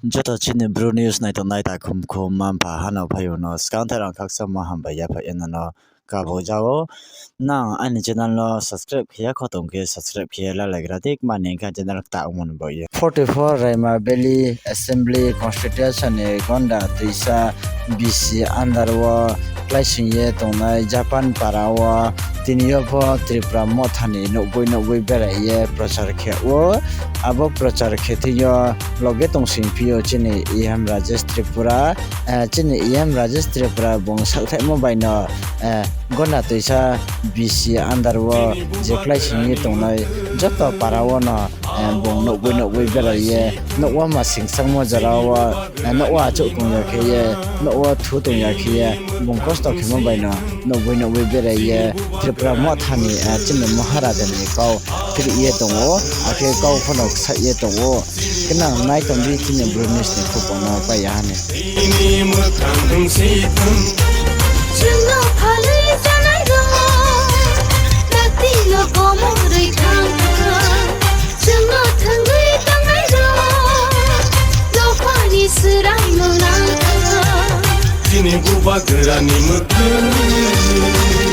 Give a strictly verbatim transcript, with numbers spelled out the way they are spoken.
Joto chini Bru News naitongnai takhum khum manpha hano phaiyuno swkang thairang khaksa ma hambai yapha enano kabo jao. Nang ani channel no subscribe khiya khotong khe subscribe khiya lalaigra dik mani kha channel ta umon boye. Forty four Raima Valley Assembly Constituency ni Gonda Twisa B C under o klaising ye tongnai Japan para o tini yo pho Tripura mothani nukgwi nukgwi berai ye prochar khe o. Abo prochar khe thwio loge tongsing phio chini E M Rajesh Tripura. Eh, chini E M Rajesh Tripura bung sakthaimo bai no, eh, Gonda Twisa B C under o je klaising ye tongnai joto para o no, eh, bung nukgwi nukgwi berai ye nukwa ma singchangmo jora o, eh, nukwa achuk tongya khe ye nukwa thu tongya khe ye bung kosto khemo bai no nukgwi nukgwi berai ye Tripura mothani, eh, chini Maharaja ni kau phiri ye tongo, akhe kau phano ksa ye tongo. Khe nang nai tong di chini Bru News ni khupokno paiya hani. Chwngno phalwi chanai rok, kwtwino komorwi thangkha. Chwngno thwngwi tangnai rok, dophani swrangno nangkha. Chini bubagrani mwkhwtwng.